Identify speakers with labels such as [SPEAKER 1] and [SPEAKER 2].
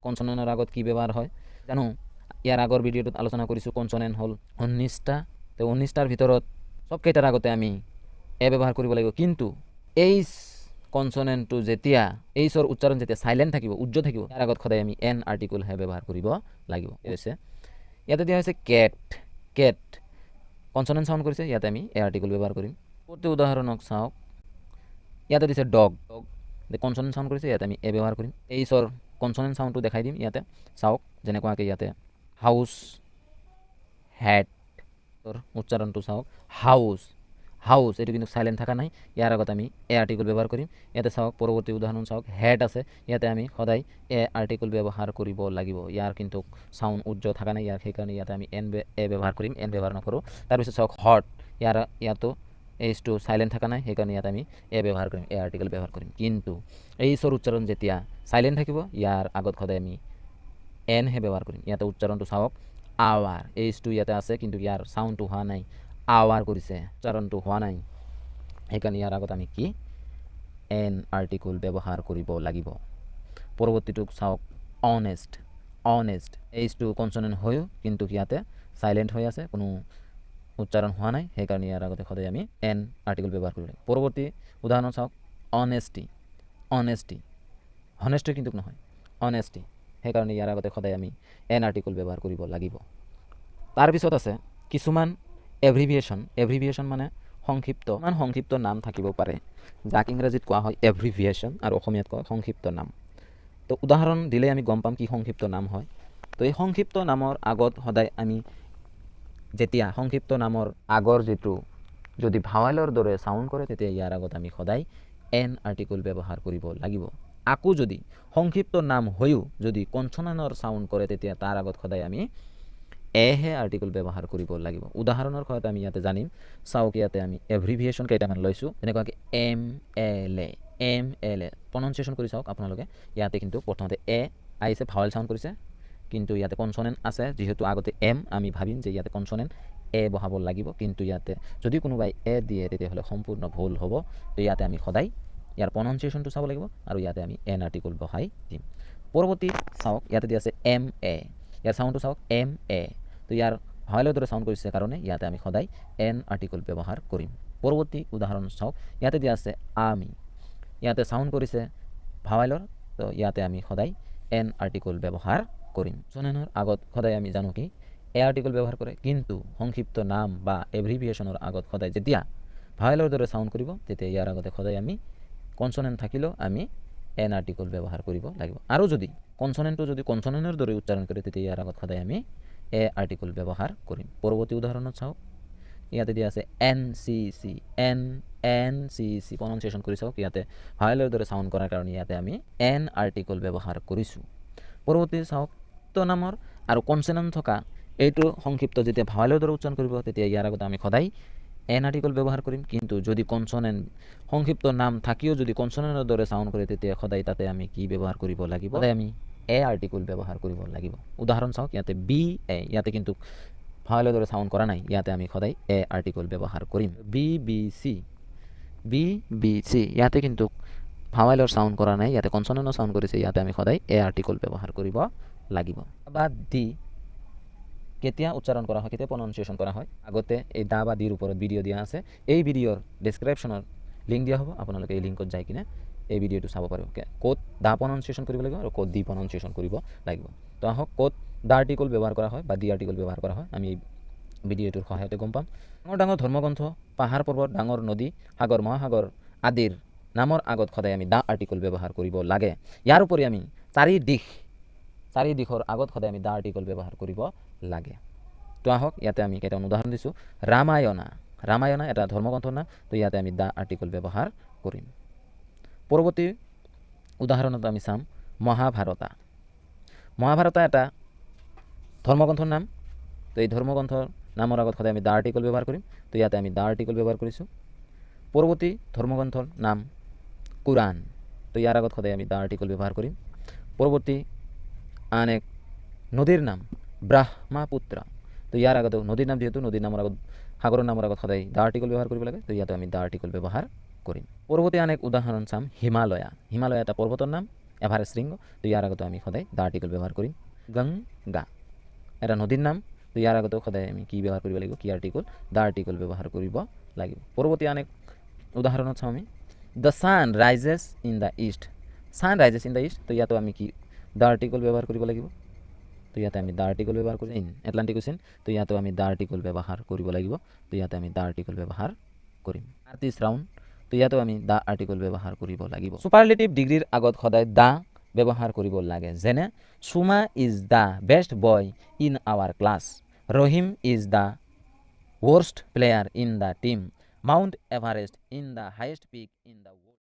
[SPEAKER 1] কনচনেণ্টৰ আগত কি ব্যৱহাৰ হয় জানো। ইয়াৰ আগৰ ভিডিঅ'টোত আলোচনা কৰিছোঁ, কনচনেণ্ট হ'ল 19টা। তো 19টাৰ ভিতৰত চবকেইটাৰ আগতে আমি এ ব্যৱহাৰ কৰিব লাগিব। কিন্তু এইচ কনচনেণ্টটো যেতিয়া এইচৰ উচ্চাৰণ যেতিয়া চাইলেণ্ট থাকিব, উজ্জ্ব থাকিব, ইয়াৰ আগত সদায় আমি এন আৰ্টিকলহে ব্যৱহাৰ কৰিব লাগিব। হৈছে ইয়াতে দিয়া হৈছে কেট, কেট কনচনেণ্ট চাউণ্ড কৰিছে, ইয়াতে আমি এ আৰ্টিকল ব্যৱহাৰ কৰিম। পৰৱৰ্তী উদাহৰণক চাওক, ইয়াতে দিছে ডগ, ডগ কনচনেণ্ট চাউণ্ড কৰিছে, ইয়াতে আমি এ ব্যৱহাৰ কৰিম। এইচৰ কনচনেণ্ট চাউণ্ডটো দেখাই দিম ইয়াতে চাওক, যেনেকুৱাকৈ ইয়াতে হাউচ, হেট উচ্চাৰণটো চাওক, হাউচ, হাউচ এইটো কিন্তু চাইলেণ্ট থকা নাই, ইয়াৰ আগত আমি এ আৰ্টিকল ব্যৱহাৰ কৰিম। ইয়াতে চাওক পৰৱৰ্তী উদাহৰণ চাওক, হেড আছে, ইয়াতে আমি সদায় এ আৰ্টিকল ব্যৱহাৰ কৰিব লাগিব। ইয়াৰ কিন্তু চাউণ্ড উজ্জ্ব থকা নাই, ইয়াৰ সেইকাৰণে ইয়াতে আমি এন এ ব্যৱহাৰ কৰিম, এন ব্যৱহাৰ নকৰোঁ। তাৰপিছত চাওক হট, ইয়াতো এইচটো চাইলেণ্ট থকা নাই, সেইকাৰণে ইয়াত আমি এ ব্যৱহাৰ কৰিম, এ আৰ্টিকল ব্যৱহাৰ কৰিম। কিন্তু এইচৰ উচ্চাৰণ যেতিয়া চাইলেণ্ট থাকিব, ইয়াৰ আগত সদায় আমি এনহে ব্যৱহাৰ কৰিম। ইয়াতে উচ্চাৰণটো চাওক, আৱাৰ, এইচটো ইয়াতে আছে কিন্তু ইয়াৰ চাউণ্ডটো হোৱা নাই, আৱাৰ কৰিছে, উচ্চাৰণটো হোৱা নাই, সেইকাৰণে ইয়াৰ আগত আমি কি এন আৰ্টিকল ব্যৱহাৰ কৰিব লাগিব। পৰৱৰ্তীটোক চাওক, অনেষ্ট, অনেষ্ট এইচটো কনচনেণ্ট হৈও কিন্তু ইয়াতে চাইলেণ্ট হৈ আছে, কোনো উচ্চাৰণ হোৱা নাই, সেইকাৰণে ইয়াৰ আগতে সদায় আমি এন আৰ্টিকল ব্যৱহাৰ কৰিব লাগিব। পৰৱৰ্তী উদাহৰণ চাওক, অনেষ্টি, অনেষ্টি, হনেষ্টি কিন্তু নহয়, অনেষ্টি, সেইকাৰণে ইয়াৰ আগতে সদায় আমি এন আৰ্টিকল ব্যৱহাৰ কৰিব লাগিব। তাৰপিছত আছে কিছুমান এভ্ৰিভিয়েশ্যন। এভ্ৰিভিয়েশ্যন মানে সংক্ষিপ্ত, ইমান সংক্ষিপ্ত নাম থাকিব পাৰে, যাক ইংৰাজীত কোৱা হয় এভ্ৰিভিয়েশ্যন আৰু অসমীয়াত কয় সংক্ষিপ্ত নাম। তো উদাহৰণ দিলে আমি গম পাম কি সংক্ষিপ্ত নাম হয়। তো এই সংক্ষিপ্ত নামৰ আগত সদায় আমি যেতিয়া সংক্ষিপ্ত নামৰ আগৰ যিটো যদি ভাৱেলৰ দৰে চাউণ্ড কৰে, তেতিয়া ইয়াৰ আগত আমি সদায় এন আৰ্টিকল ব্যৱহাৰ কৰিব লাগিব। আকৌ যদি সংক্ষিপ্ত নাম হৈও যদি কনচনেণ্টৰ চাউণ্ড কৰে, তেতিয়া তাৰ আগত সদায় আমি এহে আৰ্টিকল ব্যৱহাৰ কৰিব লাগিব। উদাহৰণৰ সহায়ত আমি ইয়াতে জানিম। চাওক ইয়াতে আমি এভ্ৰিভিয়েশ্যন কেইটামান লৈছোঁ, যেনেকুৱাকৈ M L A, M L A pronunciation কৰি চাওক আপোনালোকে। ইয়াতে কিন্তু প্ৰথমতে এ আহিছে, ভাৱেল চাউণ্ড কৰিছে, কিন্তু ইয়াতে কনচনেণ্ট আছে, যিহেতু আগতে এম, আমি ভাবিম যে ইয়াতে কনচনেণ্ট এ বহাব লাগিব, কিন্তু ইয়াতে যদি কোনোবাই এ দিয়ে তেতিয়াহ'লে সম্পূৰ্ণ ভুল হ'ব। তো ইয়াতে আমি সদায় ইয়াৰ প্ৰনাউন্সিয়েশ্যনটো চাব লাগিব আৰু ইয়াতে আমি এন আৰ্টিকল বহাই দিম। পৰৱৰ্তী চাওক ইয়াতে দিয়া আছে এম এ, ইয়াৰ চাউণ্ডটো চাওক এম এ, তো ইয়াৰ ভাৱেলৰ দৰে চাউণ্ড কৰিছে কাৰণে ইয়াতে আমি সদায় এন আৰ্টিকল ব্যৱহাৰ কৰিম। পৰৱৰ্তী উদাহৰণ চাওক, ইয়াতে দিয়া আছে আমি, ইয়াতে চাউণ্ড কৰিছে ভাৱেলৰ, তো ইয়াতে আমি সদায় এন আৰ্টিকল ব্যৱহাৰ কৰিম। কনচনেণ্টৰ আগত সদায় আমি জানো কি এ আৰ্টিকল ব্যৱহাৰ কৰে, কিন্তু সংক্ষিপ্ত নাম বা এভ্ৰিভিয়েশ্যনৰ আগত সদায় যেতিয়া ভাৱেলৰ দৰে চাউণ্ড কৰিব, তেতিয়া ইয়াৰ আগতে সদায় আমি কনচনেণ্ট থাকিলেও আমি এন আৰ্টিকল ব্যৱহাৰ কৰিব লাগিব। আৰু যদি কনচনেণ্টটো যদি কনচনেণ্টৰ দৰে উচ্চাৰণ কৰে, তেতিয়া ইয়াৰ আগত সদায় আমি এ আৰ্টিকল ব্যৱহাৰ কৰিম। পৰৱৰ্তী উদাহৰণত চাওক, ইয়াতে দিয়া আছে N C C, N N C C pronunciation কৰি চাওক, ইয়াতে ভাৱেলৰ দৰে চাউণ্ড কৰাৰ কাৰণে ইয়াতে আমি এন আৰ্টিকল ব্যৱহাৰ কৰিছোঁ। পৰৱৰ্তী চাওক, তো নামৰ আৰু কনচনেণ্ট থকা এইটো সংক্ষিপ্ত যেতিয়া ভাৱেলৰ দৰে উচ্চাৰণ কৰিব, তেতিয়া ইয়াৰ আগতে আমি সদায় এন আৰ্টিকল ব্যৱহাৰ কৰিম। কিন্তু যদি কনচনেণ্ট সংক্ষিপ্ত নাম থাকিও যদি কনচনেণ্টৰ দৰে চাউণ্ড কৰে, তেতিয়া সদায় তাতে আমি কি ব্যৱহাৰ কৰিব লাগিব, সদায় আমি এ আৰ্টিকল ব্যৱহাৰ কৰিব লাগিব। উদাহৰণ চাওক, ইয়াতে বি এ, ইয়াতে কিন্তু ভাৱেলৰ দৰে চাউণ্ড কৰা নাই, ইয়াতে আমি সদায় এ আৰ্টিকল ব্যৱহাৰ কৰিম। B B C, B B C, ইয়াতে কিন্তু ভাৱেলৰ চাউণ্ড কৰা নাই, ইয়াতে কনচনেণ্টৰ চাউণ্ড কৰিছে, ইয়াতে আমি সদায় এ আৰ্টিকল ব্যৱহাৰ কৰিব লাগিব। বা দি কেতিয়া উচ্চাৰণ কৰা হয়, কেতিয়া প্ৰনাউন্সিয়েশ্যন কৰা হয়, আগতে এই দা বা দিৰ ওপৰত ভিডিঅ' দিয়া আছে, এই ভিডিঅ'ৰ ডেছক্ৰিপশ্যনত লিংক দিয়া হ'ব, আপোনালোকে এই লিংকত যাই কিনে এই ভিডিঅ'টো চাব পাৰিব, ক'ত দা প্ৰনাউন্সিয়েশ্যন কৰিব লাগিব আৰু ক'ত দি প্ৰনাউন্সিয়েশ্যন কৰিব লাগিব। তো আহক ক'ত দা আৰ্টিকল ব্যৱহাৰ কৰা হয় বা দি আৰ্টিকল ব্যৱহাৰ কৰা হয় আমি এই ভিডিঅ'টোৰ সহায়তে গম পাম। ডাঙৰ ডাঙৰ ধৰ্মগ্ৰন্থ, পাহাৰ পৰ্বত, ডাঙৰ নদী, সাগৰ, মহাসাগৰ আদিৰ নামৰ আগত সদায় আমি দা আৰ্টিকল ব্যৱহাৰ কৰিব লাগে। ইয়াৰ উপৰি আমি চাৰি দিশৰ আগত সদায় আমি দা আৰ্টিকল ব্যৱহাৰ কৰিব লাগে। তো আহক ইয়াতে আমি কেইটামান উদাহৰণ দিছোঁ। ৰামায়ণা, ৰামায়ণা এটা ধৰ্মগ্ৰন্থৰ নাম, তো ইয়াতে আমি দা আৰ্টিকল ব্যৱহাৰ কৰিম। পৰৱৰ্তী উদাহৰণত আমি চাম মহাভাৰতা। মহাভাৰতা এটা ধৰ্মগ্ৰন্থৰ নাম, তো এই ধৰ্মগ্ৰন্থৰ নামৰ আগত সদায় আমি দা আৰ্টিকল ব্যৱহাৰ কৰিম, তো ইয়াতে আমি দা আৰ্টিকল ব্যৱহাৰ কৰিছোঁ। পৰৱৰ্তী ধৰ্মগ্ৰন্থৰ নাম কোৰাণ, তো ইয়াৰ আগত সদায় আমি দা আৰ্টিকল ব্যৱহাৰ কৰিম। পৰৱৰ্তী আন এক নদীৰ নাম ব্ৰহ্মপুত্ৰ, তো ইয়াৰ আগতো নদীৰ নাম, যিহেতু নদীৰ নামৰ আগত সাগৰৰ নামৰ আগত সদায় দা আৰ্টিকল ব্যৱহাৰ কৰিব লাগে, তো ইয়াতে আমি দা আৰ্টিকল ব্যৱহাৰ কৰিম। পৰৱৰ্তী আন এক উদাহৰণ চাম হিমালয়া। হিমালয়া এটা পৰ্বতৰ নাম, এভাৰেষ্ট শৃংগ, তো ইয়াৰ আগতো আমি সদায় the article ব্যৱহাৰ কৰিম। গংগা এটা নদীৰ নাম, তো ইয়াৰ আগতো সদায় আমি কি ব্যৱহাৰ কৰিব লাগিব? কি আৰ্টিকল? The article ব্যৱহাৰ কৰিব লাগিব। পৰৱৰ্তী আন এক উদাহৰণত চাওঁ আমি। The sun rises in the east. Sun rises in the east, তো ইয়াতো আমি কি the article ব্যৱহাৰ কৰিব লাগিব। তো ইয়াতে আমি the article ব্যৱহাৰ কৰিম। ইন এটলাণ্টিক অ'চেন, তো ইয়াতো আমি the article ব্যৱহাৰ কৰিব লাগিব। তো ইয়াতে আমি the article ব্যৱহাৰ কৰিম। আৰ্থ is round, তো ইয়াতো আমি the article ব্যৱহাৰ কৰিব লাগিব। ছুপাৰলেটিভ ডিগ্ৰীৰ আগত সদায় the ব্যৱহাৰ কৰিব লাগে। যেনে Soma is the best boy in our class, Rahim is the worst player in the team, Mount Everest in the highest peak in the